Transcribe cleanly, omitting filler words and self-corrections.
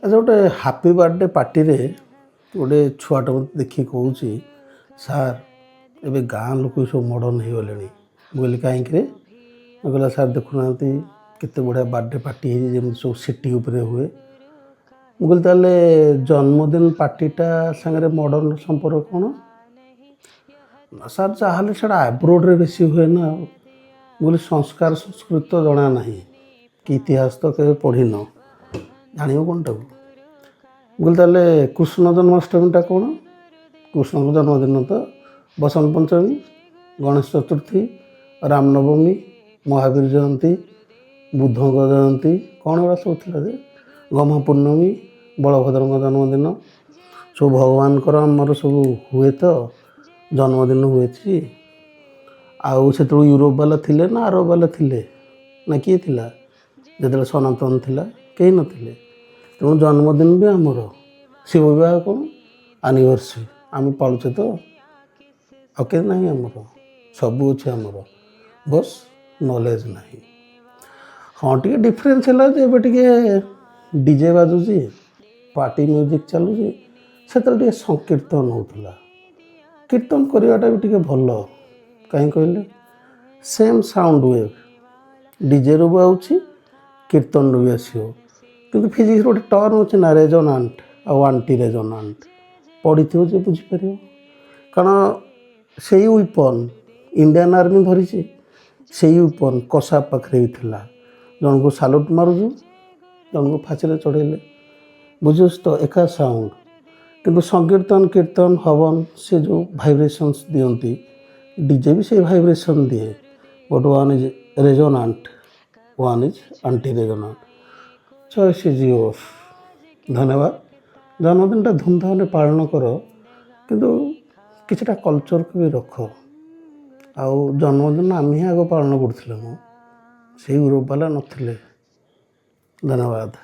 ଆଚ୍ଛା, ଗୋଟେ happy birthday ପାର୍ଟିରେ ଗୋଟେ ଛୁଆଟା ମୋତେ ଦେଖିକି କହୁଛି, "ସାର୍, ଏବେ ଗାଁ ଲୋକ ବି ସବୁ ମଡ଼ର୍ଣ୍ଣ ହେଇଗଲେଣି।" ମୁଁ କହିଲି, "କାହିଁକିରେ?" କହିଲା, "ସାର୍, ଦେଖୁନାହାନ୍ତି କେତେ ବଢ଼ିଆ ବାର୍ଥଡେ ପାର୍ଟି ହେଇଛି, ଯେମିତି ସବୁ ସିଟି ଉପରେ ହୁଏ।" ମୁଁ କହିଲି, "ତାହେଲେ ଜନ୍ମଦିନ ପାର୍ଟିଟା ସାଙ୍ଗରେ ମଡ଼ର୍ଣ୍ଣ ସମ୍ପର୍କ କ'ଣ?" "ନା ସାର୍, ଯାହାହେଲେ ସେଇଟା ଆବ୍ରୋଡ଼ରେ ବେଶୀ ହୁଏ ନା ଆଉ।" ମୁଁ କହିଲି, "ସଂସ୍କାର ସଂସ୍କୃତି ତ ଜଣା ନାହିଁ କି ଇତିହାସ ତ କେବେ ପଢ଼ିନ, ଜାଣିବ କ'ଣଟାକୁ?" ମୁଁ କହିଲି, "ତାହେଲେ କୃଷ୍ଣ ଜନ୍ମାଷ୍ଟମୀଟା କ'ଣ? କୃଷ୍ଣଙ୍କ ଜନ୍ମଦିନ ତ ବସନ୍ତ ପଞ୍ଚମୀ, ଗଣେଶ ଚତୁର୍ଥୀ, ରାମନବମୀ, ମହାବୀର ଜୟନ୍ତୀ, ବୁଦ୍ଧଙ୍କ ଜୟନ୍ତୀ, କ'ଣ ଏଗୁଡ଼ା ସବୁ ଥିଲା ଯେ ଗହ୍ମା ପୂର୍ଣ୍ଣମୀ, ବଳଭଦ୍ରଙ୍କ ଜନ୍ମଦିନ, ସବୁ ଭଗବାନଙ୍କର ଆମର ସବୁ ହୁଏ ତ ଜନ୍ମଦିନ ହୁଏଛି। ଆଉ ସେତେବେଳକୁ ୟୁରୋପ ବାଲା ଥିଲେ ନା ଆରବ ବାଲା ଥିଲେ ନା କିଏ ଥିଲା? ଯେତେବେଳେ ସନାତନ ଥିଲା, କେହି ନଥିଲେ। ତେଣୁ ଜନ୍ମଦିନ ବି ଆମର। ଶିବ ବିବାହ କ'ଣ? ଆନିଭର୍ସରୀ ଆମେ ପାଳୁଛେ ତ, ଆଉ କେହି ନାହିଁ ଆମର। ସବୁ ଅଛି ଆମର, ବସ୍ ନଲେଜ ନାହିଁ। ହଁ, ଟିକେ ଡିଫରେନ୍ସ ହେଲା ଯେ ଏବେ ଟିକେ ଡିଜେ ବାଜୁଛି, ପାର୍ଟି ମ୍ୟୁଜିକ୍ ଚାଲୁଛି। ସେତେବେଳେ ଟିକେ ସଂକୀର୍ତ୍ତନ ହେଉଥିଲା। କୀର୍ତ୍ତନ କରିବାଟା ବି ଟିକେ ଭଲ। କାହିଁ କହିଲେ, ସେମ୍ ସାଉଣ୍ଡ ୱେଭ୍ ଡିଜେରୁ ବି ଆଉଛି, କୀର୍ତ୍ତନରୁ ବି ଆସିବ। କିନ୍ତୁ ଫିଜିକ୍ସର ଗୋଟେ ଟର୍ମ ଅଛି ନା, ରେଜୋନାଣ୍ଟ ଆଉ ଆଣ୍ଟି ରେଜୋନାଣ୍ଟ। ପଢ଼ିଥିବ ଯେ ବୁଝିପାରିବ। କାରଣ ସେଇ ୱିପନ୍ ଇଣ୍ଡିଆନ୍ ଆର୍ମି ଧରିଛି, ସେଇ ୱିପନ୍ କସାବ ପାଖରେ ବି ଥିଲା। ଜଣକୁ ସାଲୁଟ୍ ମାରୁଛୁ, ଜଣକୁ ଫାଶୀରେ ଚଢ଼େଇଲେ। ବୁଝୁଛୁ ତ? ଏକା ସାଉଣ୍ଡ, କିନ୍ତୁ ସଂକୀର୍ତ୍ତନ, କୀର୍ତ୍ତନ, ହବନ, ସେ ଯେଉଁ ଭାଇବ୍ରେସନ୍ସ ଦିଅନ୍ତି, ଡିଜେ ବି ସେଇ ଭାଇବ୍ରେସନ୍ ଦିଏ, but one is resonant, one is anti resonant. Choice is yours. ଧନ୍ୟବାଦ। ଜନ୍ମଦିନଟା ଧୁମଧାମରେ ପାଳନ କର, କିନ୍ତୁ କିଛିଟା କଲଚରକୁ ବି ରଖ। ଆଉ ଜନ୍ମଦିନ ଆମେ ହିଁ ଆଗ ପାଳନ କରୁଥିଲେ ମ, ସେଇ ୟୁରୋପ ବାଲା ନଥିଲେ। ଧନ୍ୟବାଦ।